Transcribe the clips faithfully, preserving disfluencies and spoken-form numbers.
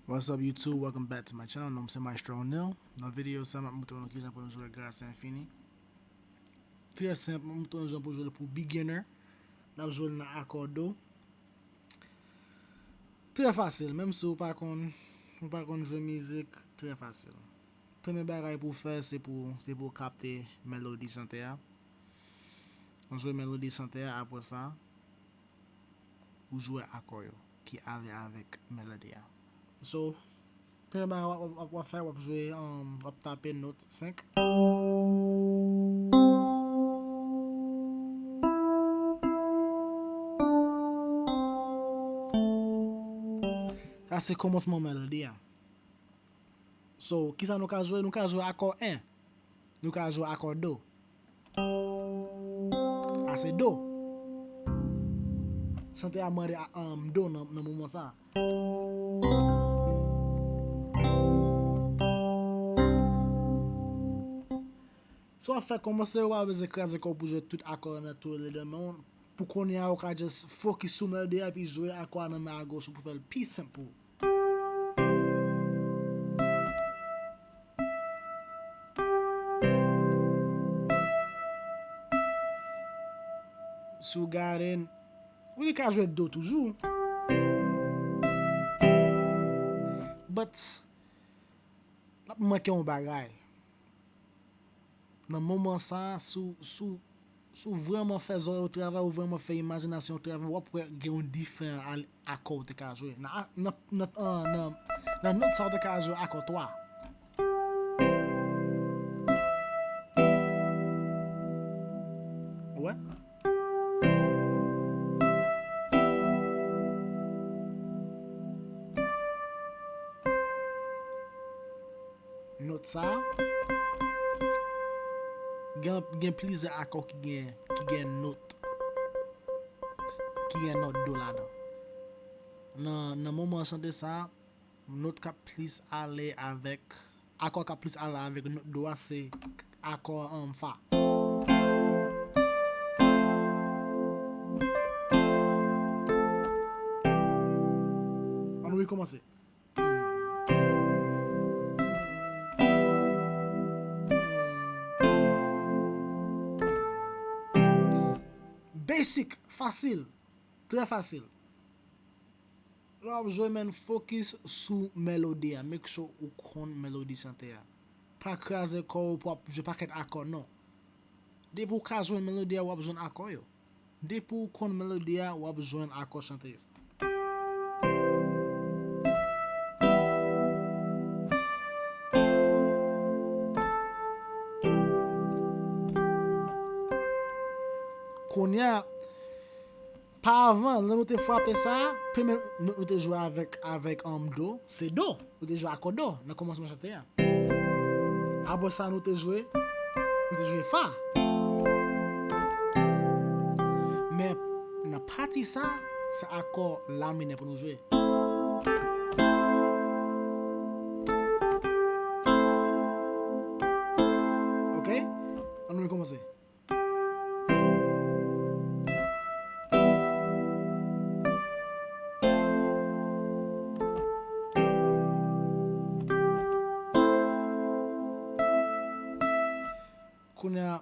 What's up YouTube? Welcome back to my channel. Non m se Maestro O'Neal. Nan videyo sa, m ap montre nou kijan pou nou jwe Grâce Infinie. Trè senp, m ap montre nou jan pou jwe l pou beginner. N ap jwe l nan akò do. Trè fasil, menm si w pa konn, ou pa konn jwe mizik, trè fasil. Premye bagay pou w fè, se pou, se pou w kapte melodi chante a. Ou jwe melodi chante a, apre sa, ou jwe akò yo ki ale avèk melodi a. So, premye bagay w ap, w ap, w ap fè, w ap jwe, um, w ap tape nòt senk. Sa se kòmansman melodi a. So, kisa nou ka jwe? Nou ka jwe akò en. Nou ka jwe akò do. Sa se do. Chante a mande a, um, do nan, nan moman sa. Si w ap fè kòmanse, ou pa bezwen kraze kò w pou jwe tout akò nan tou le de men w. Pou kounye a, ou ka just focus sou melodi a epi jwe akò a nan men a goch ou pou fè l pi senp pou ou. Si w gade, ou li ka jwe do toujou. But, l ap manke yon bagay. Nan moman sa, si w, si w, si w vrèman fè zòrèy ou travay, ou vrèman fè imajinasyon ou travay, w ap wè gen yon diferan al-, akò ou te ka jwe. Nan, nan, nan, nan, nan, nan nòt sa, ou te ka jwe akò twa. Ou wè? Nòt sa a, gen, gen plizyè akò ki gen, ki gen nòt, ki gen nòt do ladan. Nan, nan moman chante sa a, nòt k ap plis ale avèk, akò k ap plis ale avèk nòt do a se akò, um, fa. Ann rekòmanse. Basic, fasil, trè fasil. Lè w ap jwe, man, focus sou melodi a. Make sure ou konn melodi chante a. Pa kraze kò w pou w ap jwe pakèt akò, non. Depi w ka jwenn melodi a, w ap jwenn akò yo. Depi w konn melodi a, w ap jwenn akò chante yo. Kounye a, pa avan, lè nou te frape sa, premye nou, nou te jwe avèk, avèk, um, do, se do. Nou te jwe akò do nan kòmansman chante a. Apre sa, nou te jwe, nou te jwe fa. Men nan pati sa, se akò la minè pou nou jwe. Ok? Ann nou rekòmanse. Kounye a,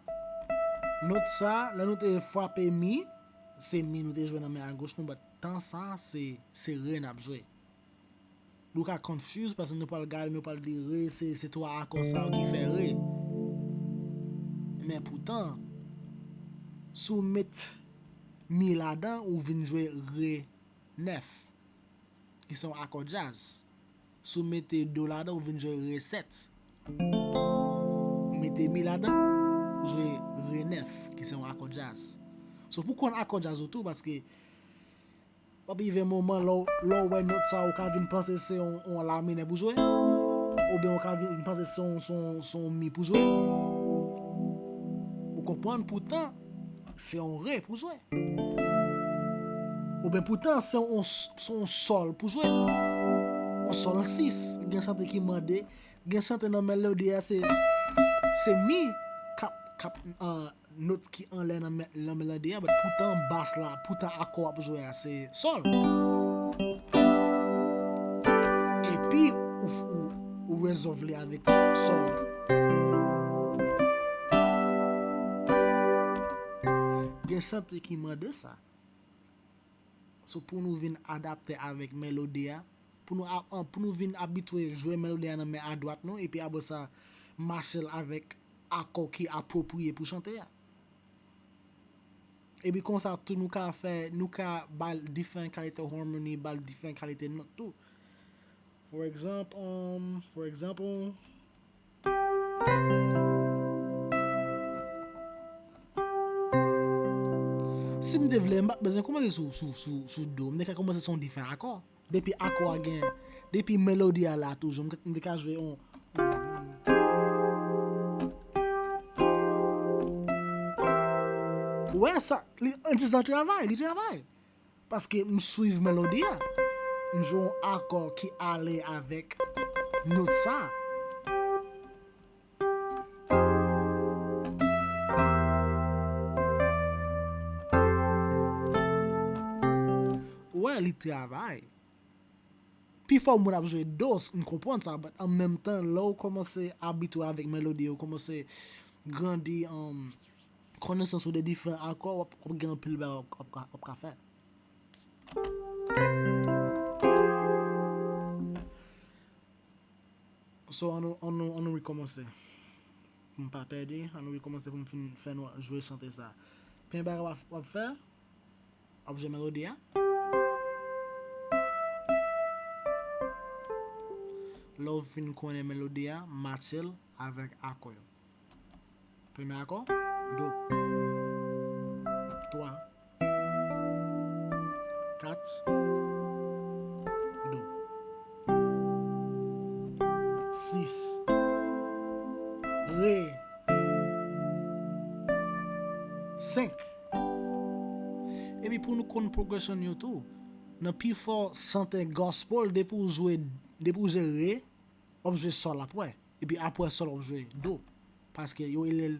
nòt sa, lè nou te frape mi, se mi nou te jwe nan men a goch nou, but tan sa, se, se re n ap jwe. Nou ka confuse paske nou pral gade, nou pral di re, se, se twa akò sa yo ki fè re. Men poutan, si w met mi ladan, ou vin jwe re nèf, ki se yon akò djaz. Si w mete do ladan, ou vin jwe re sèt. Ou mete mi ladan, ou jwe re nèf, ki se yon akò djaz. So, pou konn akò djaz ou tou, paske w ap rive moman lè w, lè w wè nòt sa, ou ka vin panse se yon, yon la minè pou jwe, oubyen ou ka vin panse se yon, se yon, se yon mi pou jwe. Ou konprann? Poutan, se yon re pou jwe. Oubyen poutan, se yon, se yon sòl pou jwe. Yon sòl sis. Gen chante ki mande, gen chante nan melodi a, se, se mi k ap, k ap, ah, nòt ki anlè nan me-, nan melodi a, but poutan bas la, poutan akò w ap jwe a, se sòl. Epi ou, ou, ou resolve li avèk sòl. Gen chante ki mande sa. So, pou nou vin adapte avèk melodi a, pou nou, ap- an- pou nou vin abitye jwe melodi a nan men adwat nou, epi apre sa, mache l avèk akò ki apwopriye pou chante a. Epi konsa tou, nou ka fè, nou ka ba l diferan kalite harmony, ba l diferan kalite nòt tou. For example, um, for example, si m te vle, m pa t bezwen kòmanse sou, sou, sou, sou do. M te ka kòmanse sou yon diferan akò. Depi akò a gen, depi melodi a la toujou, m, m te ka jwe yon. Ou wè sa, li, an dizan travay, li travay. Paske m swiv melodi a. M jwe yon akò ki ale avèk nòt sa. Ou wè, li travay. Pifò moun ap jwe do, m konprann sa, but an menm tan, lè w kòmanse abitye avèk melodi, ou kòmanse grandi, um, konesans ou de diferan akò, w ap, w ap gen anpil bagay w ap, w ap ka- w ap ka fè. So, ann nou, ann nou, ann nou rekòmanse. Pou m pa pèdi, ann nou rekòmanse pou m fin fè nou jwe chante sa. Premye bagay w ap, w ap fè, w ap jwe melodi a. Lè w fin konnen melodi a, matche l avèk akò yo. Premye akò, do. Twa. Kat. Do. Sis. Re. Senk. Epi pou nou konn progression yo tou, nan pifò chante gospel, depi w jwe, depi w jwe re, w ap jwe sòl apre. Epi apre sòl, w ap jwe do. Paske yo rele l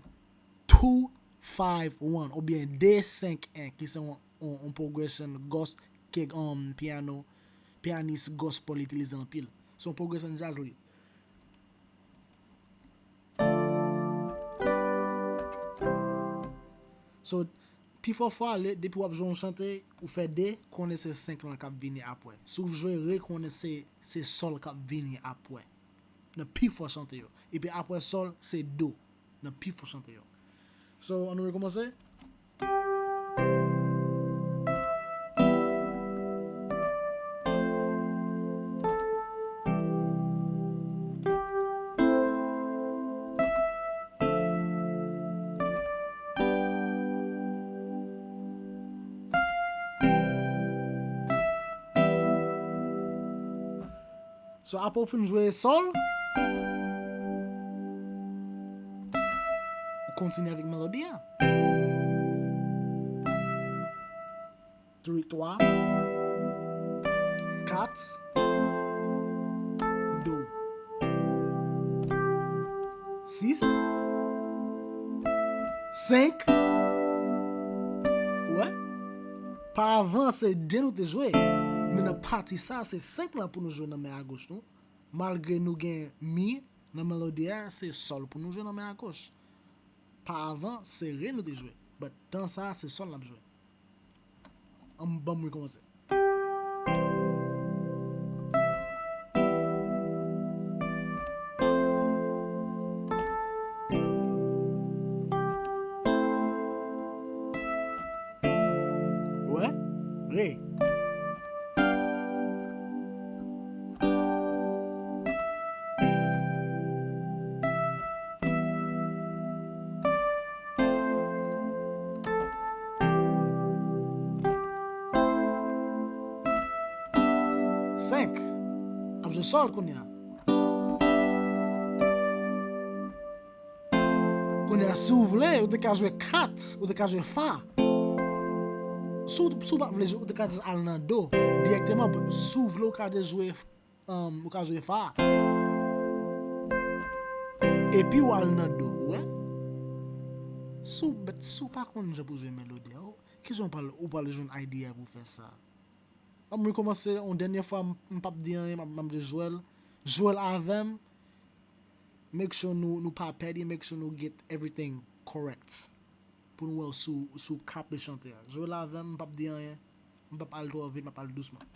two five one oubyen de senk en, ki se yon, yon, yon progression gos-, ke, um, piano, pianis gospel itilize anpil. Se yon progression jazz li. So, pifò fwa, lè, depi w ap jwe yon chante, ou fè de, konnen se senk lan k ap vini apre. Si w jwe re, konnen se, se sòl k ap vini apre. Nan pifò chante yo. Epi apre sòl, se do. Nan pifò chante yo. So, ann nou rekòmanse. So, apre w fin jwe sòl, ou kontinye avèk melodi a. Three, twa, kat, do, sis, senk. Ou wè? Pavan se de nou te jwe, men nan pati sa, se senk lan pou nou jwe nan men agoch nou. Malgre nou gen mi nan melodi a, se sòl pou nou jwe nan men agoch. Pavan, se re nou te jwe. But tan sa, se sòl n ap jwe. Ann, ban m rekòmanse. Wè? Re. Senk. Ap jwe sòl kounye a. Kounye a, si w vle, ou te ka jwe kat, ou te ka jwe fa. Si w, si w pa vle jwe, ou te ka jis al nan do dirèkteman. Si w vle, ou ka jwe, um, ou ka jwe fa. Epi w al nan do, ou wè. Si w, si w pa konn jan pou jwe melodi a, ou, kijan w pral, ou pral jwenn idea pou fè sa? Ann rekòmanse yon dènye fwa, m, m p ap di anyen, m ap, m ap di Joel. Joel avè m, make sure nou, nou pa pèdi, make sure nou get everything correct. Pou nou wè si w, si w ka ap chante a. Joel avè m, m p ap di anyen, m p ap al twò vit, m ap al dousman.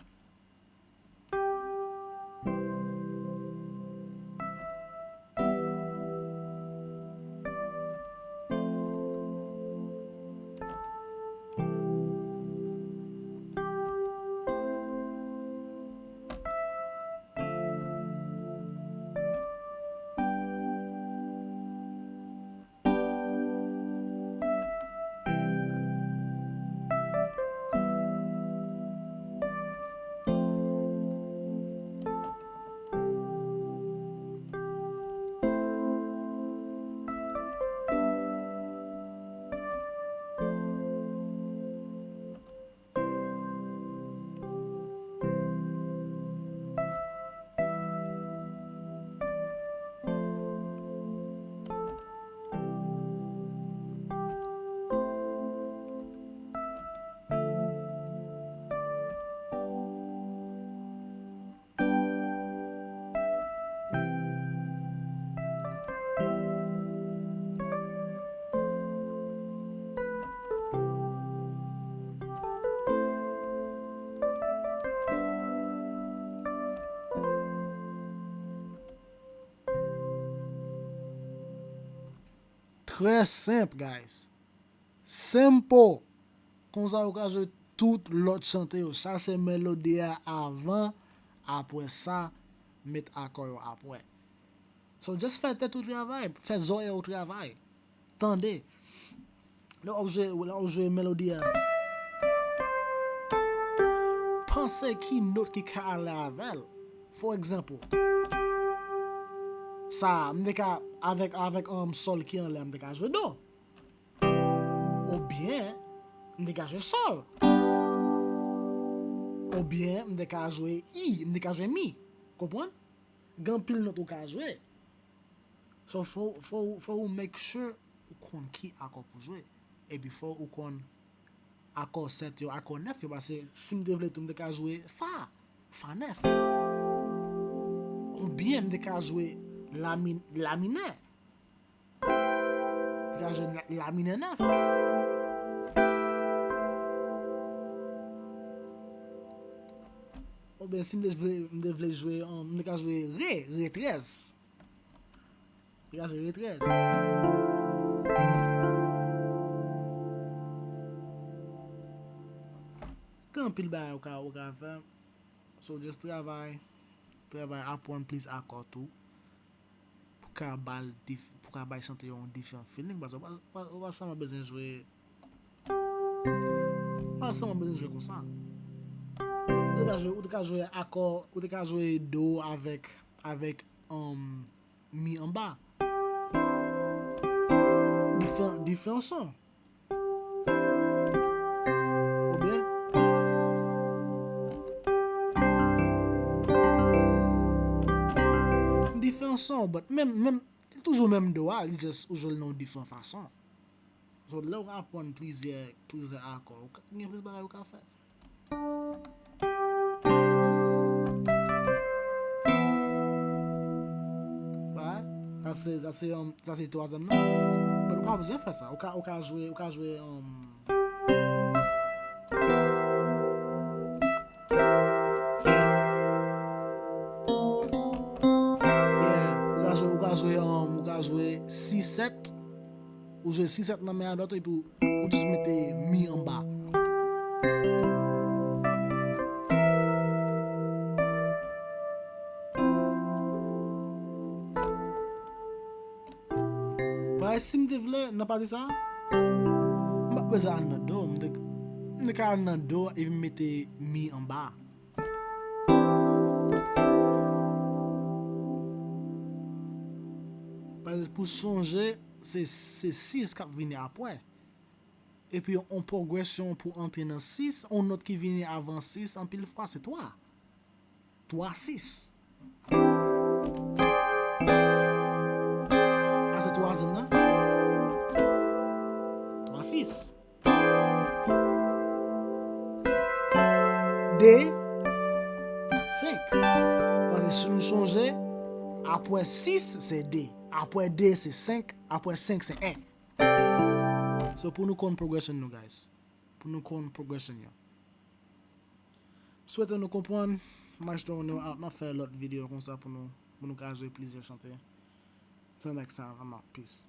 Trè senp, guys. Simple. Konsa ou ka jwe tout lòt chante yo. Chache melodi a avan, apre sa, met akò yo apre. So, just fè tèt ou travay, fè zòrèy ou travay. Tande. Lè w ap jwe, lè w ap jwe melodi a, panse ki nòt ki ka ale avè l. For example, sa, m te ka, avèk, avèk, um, sòl ki anlè, m te ka jwe do. Oubyen, m te ka jwe sòl. Oubyen, m te ka jwe i, m te ka jwe mi. Konprann? Gen anpil nòt ou ka jwe. So, fò, fò, fò ou make sure ou konn ki akò pou jwe. Epi fò ou konn akò sèt yo, akò nèf yo, paske si m te vle tou, m te ka jwe fa, fa nèf. Oubyen m te ka jwe la mi-, la minè. M te ka jwe la, la minè nèf. Oubyen si m te vle, m te vle jwe, um, m te ka jwe re, re trèz. Li ka jwe re trèz. Gen anpil bagay ou ka, ou ka fè. So, just travay. Travay, aprann plis akò tou. Pou ka ba l dif-, pou ka bay chante yon diferan feeling. Paske ou pa, pa, ou pa sèlman bezwen jwe, ou pa sèlman bezwen jwe konsa. Ou te ka jwe, ou te ka jwe akò, ou te ka jwe do avèk, avèk, um, mi anba. Diferan, diferan son. Oubyen diferan son, but menm, menm, li toujou menm do a, li just ou jwe l nan yon diferan fason. So, lè w aprann plizyè, plizyè akò, ou ka, gen plis bagay ou ka fè. Sa se, sa se, um, sa se twazyèm nan. But ou pa bezwen fè sa. Ou ka, ou ka jwe, ou ka jwe, um, yeah, ou ka jwe, ou ka jwe, um, ou ka jwe sis sèt. Ou jwe sis sèt nan men a dwat ou epi ou, ou jis mete mi anba. Parèy si m te vle, nan pati sa, m pa t bezwen al nan do, m te, m te ka al nan do epi m mete mi anba. Paske pou sonje, se, se sis k ap vini apre. Epi yon pwogresyon pou antre nan sis, yon nòt ki vini avan sis, anpil fwa se twa. Twa sis. Sa se twazyèm nan. Twa sis. De. Si nou sonje, apre sis se de, apre de se senk, apre senk se en. So pou nou konn progression nou, guys. Pou nou konn progression yo. Swete nou konprann. Maestro, nou ap, m ap fè lòt videyo konsa pou nou, pou nou ka jwe plizyè chante. Till next time, I'm out. Peace.